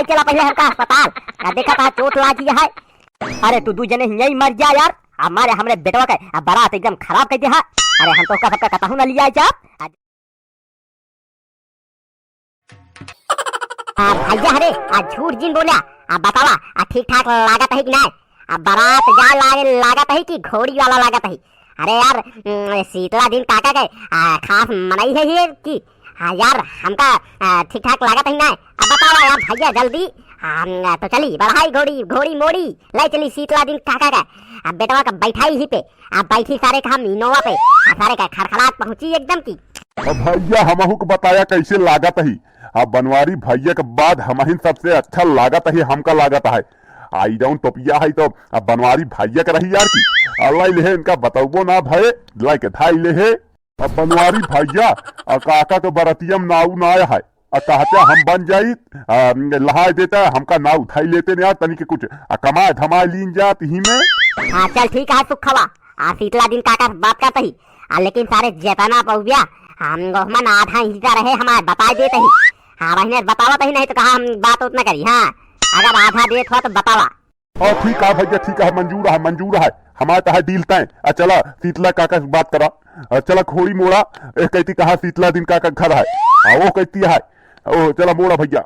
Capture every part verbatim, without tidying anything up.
चला पहिले हमका अस्पताल। आ देखा ता चोट लागी है। अरे तू दू जने हियाँ ही मर जा यार। आ मारे हमरे बेटवा के आ बारात एकदम खराब कर दे हा। अरे हम तोहका सबका कतहू ना लिया जाब। आ भैया, अरे आ झूठ जिन बोला। आ बतावा, आ ठीक ठाक लागत है कि नाय? आ बारात जा लागे लागत है कि घोड़ी वाला लागत है? अरे यार, उम, शीतला दिन काका के आ, खास मनई है ये कि हाँ यार, हमका आ, ठीक ठाक लागत है ना? अब बतावा यार भैया जल्दी। हम, आ, तो चली बढ़ाई घोड़ी, घोड़ी मोड़ी, ले चली शीतला दिन काका का। अब बेटवा का बैठाई ही पे, अब बैठी सारे का हम इनोवा पे, आ सारे का खड़खड़ात पहुँची एकदम की। अब भैया हमहू के बताया कैसे लागत है। अब बनवारी भैया के बाद हमहिन सबसे अच्छा लागत है, हमका लागत है। आई जौन टोपिया है तो अब बनवारी भैया के रही यार की। अल्लाह ले इनका बतौबो ना भये, लाई के धाई ले है। अब बनवारी भैया, आ काका के बरतिया में नाऊ ना आया है। आ कहते हम बन जाई, आ, लहाय देता, हमका नाऊ उठाई लेते ने यार, तनी के कुछ, आ, कमाए धमाए लीन जात ही में। हाँ, चल ठीक है सुखवा। आ शीतला दिन काका से बात करत ही। आ लेकिन सारे जेतना पउबिया, हम गोहमन आधा हिस्सा रहे हमार, बताए देत ही। हाँ, बहिने बतावत ही, नहीं तो कहा हम बात उतना करी। हाँ, अगर आधा देत हो तो बतावा। हाँ, ठीक है भैया, ठीक है, मंजूर है, मंजूर है, हमारे तो है डील तय। आ, चला, शीतला काका से बात करा। आ, चला, घोड़ी मोड़ा, ए, कहती कहा शीतला दिन काका घर है। आ, वो कहती है, ओ, चला, मोड़ा भैया।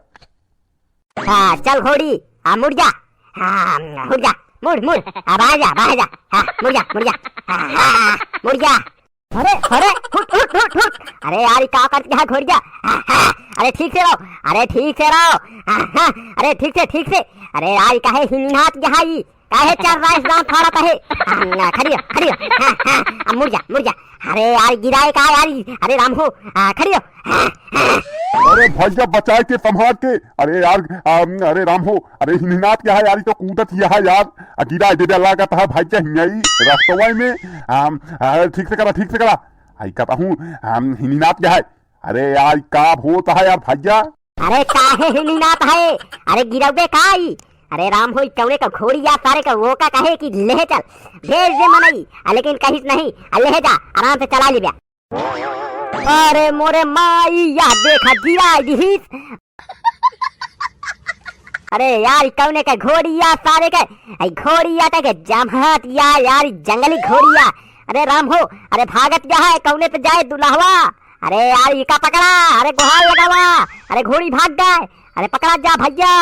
हाँ, चल घोड़ी, हाँ, मुड़ जा। हाँ, मुड़ जा, मुड़, मुड़, अब आ जा, बाहर जा। हाँ, मुड़ जा, मुड़ जा। हाँ, हाँ, मुड़ जा। अरे, अरे, हुट, हुट, हुट, हुट। अरे यार, ई का करत है घोड़िया? हाँ, हाँ, अरे ठीक से रहो, अरे ठीक से रहो। हाँ, हाँ, अरे ठीक से, ठीक से। अरे यार, ई काहे हिनहिनात है ई? काहे चल रहा है, दांत फाड़त है? हाँ, खड़ी हो, खड़ी हो। हाँ, हाँ, अब मुड़ जा, मुड़ जा। अरे यार, गिराए का यार ई? अरे राम हो, हाँ, खड़ी हो। हाँ, हाँ। अरे भैया, बचाए के, संभाल के। अरे यार, अम, अरे राम हो, अरे हिनहिनात है यार, ई तो कूदत है यार। आ, गिराए देबे लागत है भैया, हियाई रस्तवा में। आम, आ, ठीक से करा, ठीक से करा। आई कहूँ, आम, हिनहिनात है। अरे यार, का होत है यार भैया? अरे काहे हिनहिनात है? अरे गिरौबे का ई? अरे राम हो, ई कौने का घोड़ी या सारे का, वो का कहे कि ले चल, भेज दे मनई। आ लेकिन कहिस नहीं, आ ले जा, आराम से चला लेब्या। अरे मोरे माई, या देखा गिराई दिहिस। अरे यार, ई कौने के घोड़िया सारे के, आई घोड़िया ते के जमहत या यार, ई जंगली घोड़िया। अरे राम हो, अरे भागत जा है, कौने पे जाए दुल्हवा? अरे यार, ई का पकड़ा, अरे गोहार लगावा, अरे घोड़ी भाग गए, अरे पकड़ा जा भैया।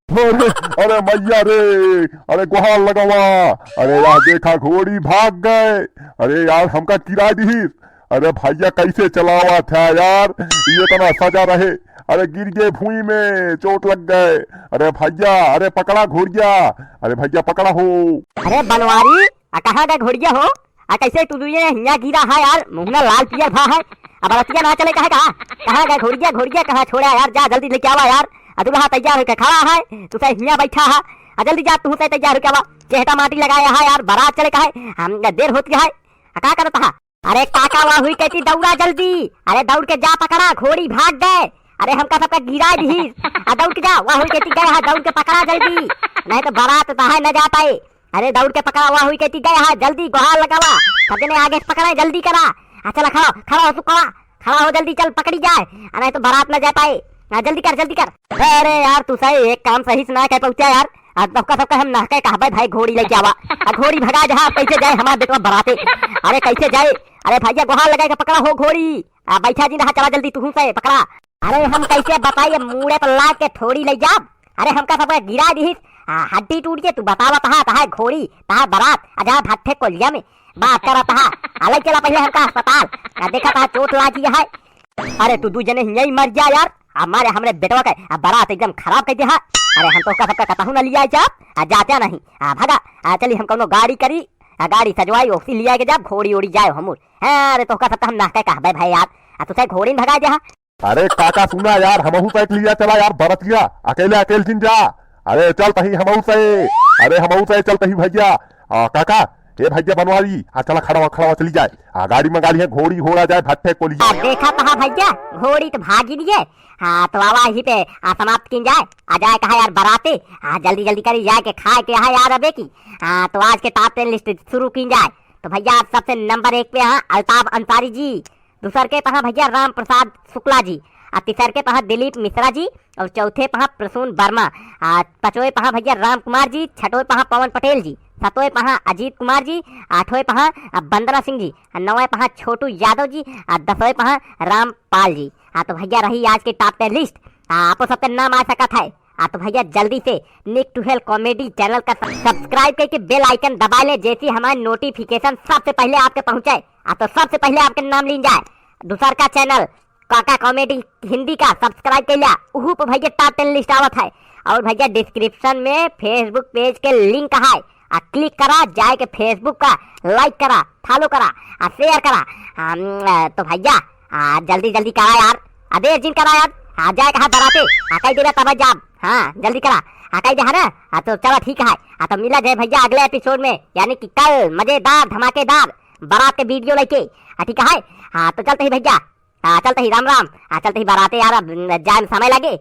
अरे, अरे मैया रे, अरे गोहार लगावा, अरे यार देखा घोड़ी भाग गए, अरे यार हमका गिराई दिहिस, अरे भैया कैसे चलावा था यार, ये इतना सजा रहे, अरे गिर गए भूमि में, चोट लग गए, अरे भैया, अरे पकड़ा घोड़िया, अरे भैया पकड़ा हो। अरे बनवारी, आ कहाँ गए घोड़िया हो? आ कैसे तू दुनिया हिया गिरा है यार, मुँह में लाल पियर भा है। अब रतिया ना चले कहे कहा, कहाँ गए घोड़िया, घोड़िया कहाँ छोड़ा यार, जा जल्दी लेके आवा यार। आ दुल्हा तैयार होके खड़ा है, तू से हिया बैठा है। आ जल्दी जा, तू से तैयार होके आवा, चेहटा माटी लगाया है यार, बारात चले कहे, हम देर होती है। आ का करता है? अरे काका, वह हुई कहती दौड़ा जल्दी। अरे दौड़ के जा पकड़ा, घोड़ी भाग गए। अरे हमका सबका गिराई दिहिस। आ दौड़ के जा, वह हुई कहती गए, हाँ दौड़ के पकड़ा जल्दी, नहीं तो बारात तो है न जा पाए। अरे दौड़ के पकड़ा, वह हुई कहती गए, हाँ जल्दी गोहार लगावा, सब जने आगे से पकड़े, जल्दी करा। आ चला खड़ा, खड़ा हो तू, खड़ा, खड़ा हो जल्दी, चल पकड़ी जाए, आ नहीं तो बारात न जा पाए। हाँ जल्दी कर, जल्दी कर। अरे यार तू सही एक काम सही से ना कह पहुँचा यार। आ सबका सबका हम नहके कहबे भाई घोड़ी लेके आवा। आ घोड़ी भगा जहाँ कैसे जाए हमार बेटवा बराते। अरे कैसे जाए? अरे भैया गोहार लगा के पकड़ा हो घोड़ी। आ बैठा जी रहा, चला जल्दी तू से पकड़ा। अरे हम कैसे बताइए, मूड़े पर लाद के थोड़ी ले जाब। अरे हमका सबका गिरा दिहिस, आ हड्डी टूट के तू बतावा तहा, तहा घोड़ी, तहा बरात, आ जहाँ भट्ठे कोलिया में बात करत हा। आ ले चला पहिले हमका अस्पताल। आ देखा तहा चोट लागी है। अरे तू दू जने हियाँ ही मर जा यार। आ मारे हमरे बेटवा के आ बारात एकदम खराब कर दे हा। अरे हम तोहका सबका कतहू ना लिया जाब, आ जाते नहीं। आ भगा, आ चली हम कौनो गाड़ी करी, आ गाड़ी सजवाई, ओसी लिया के जाब, घोड़ी ओड़ी जाए हमूर। हाँ, अरे तोहका सबका हम नहके कहबे भाई यार, आ तुसे घोड़ी न भगा दे हा। अरे काका सुना यार, हमहू साइकिल लिया चला यार, बरतिया अकेले अकेले जिन जा। अरे चल तही हमहू से, अरे हमहू से चल तही भैया। आ, काका, ए भैया बनवारी, आ चला खड़वा खड़वा चली जाए। आ गाड़ी मंगा ली है, घोड़ी घोड़ा जाए, भट्ठे को लिए। आ, देखा तहा भैया, घोड़ी तो भागी दिए। हाँ, तो आवा ही पे आ समाप्त किन जाए। आ जाए कहा यार बराते। हाँ, जल्दी जल्दी करी जाए के खाए के है यार अबे की। हाँ, तो आज के टॉप टेन लिस्ट शुरू किन जाए। तो भैया आप सबसे नंबर एक पे हैं अल्ताफ अंसारी जी, दूसर के तहा भैया राम प्रसाद शुक्ला जी, आ तीसरके पहा दिलीप मिश्रा जी, और चौथे पहा प्रसून वर्मा, आ पचवे पहा भैया राम कुमार जी, छठवे पहा पवन पटेल जी, सतवे पहा अजीत कुमार जी, आठवे पहा आ वंदना सिंह जी, आ नौवे पहा छोटू यादव जी, आ दसवे पहा रामपाल जी। हाँ तो भैया रही आज के top ten list। आ आपो सबके नाम आ सकत है। हाँ तो भैया जल्दी से Nick to Hell comedy channel का subscribe करके bell icon दबा ले, जैसे हमारे notification सबसे पहले आपके पहुँचे। हाँ तो सबसे पहले आपके नाम लीन जाए। दूसरका channel काका comedy हिंदी का subscribe कर लिया, उहू पे भैया top ten list आवत है। और भैया description में Facebook page के link है, आ click करा, जाए के Facebook का like करा, follow करा, आ share करा। हम, अ, तो भैया, आ, जल्दी जल्दी करा यार, अबे जिन करा यार, आ जाए कहा बराते, आ कई देबे तब जाब, हाँ जल्दी करा, आ कई दे है ना। हाँ तो चला ठीक है, हाँ तो मिला जाए भैया अगले episode में, यानी कि कल मजेदार धमाकेदार बारात के video लेके। हाँ ठीक है, हाँ तो चलते ही भैया, हाँ चलते ही राम राम, हाँ चलते ही बराते यार, अब जाए में समय लगे।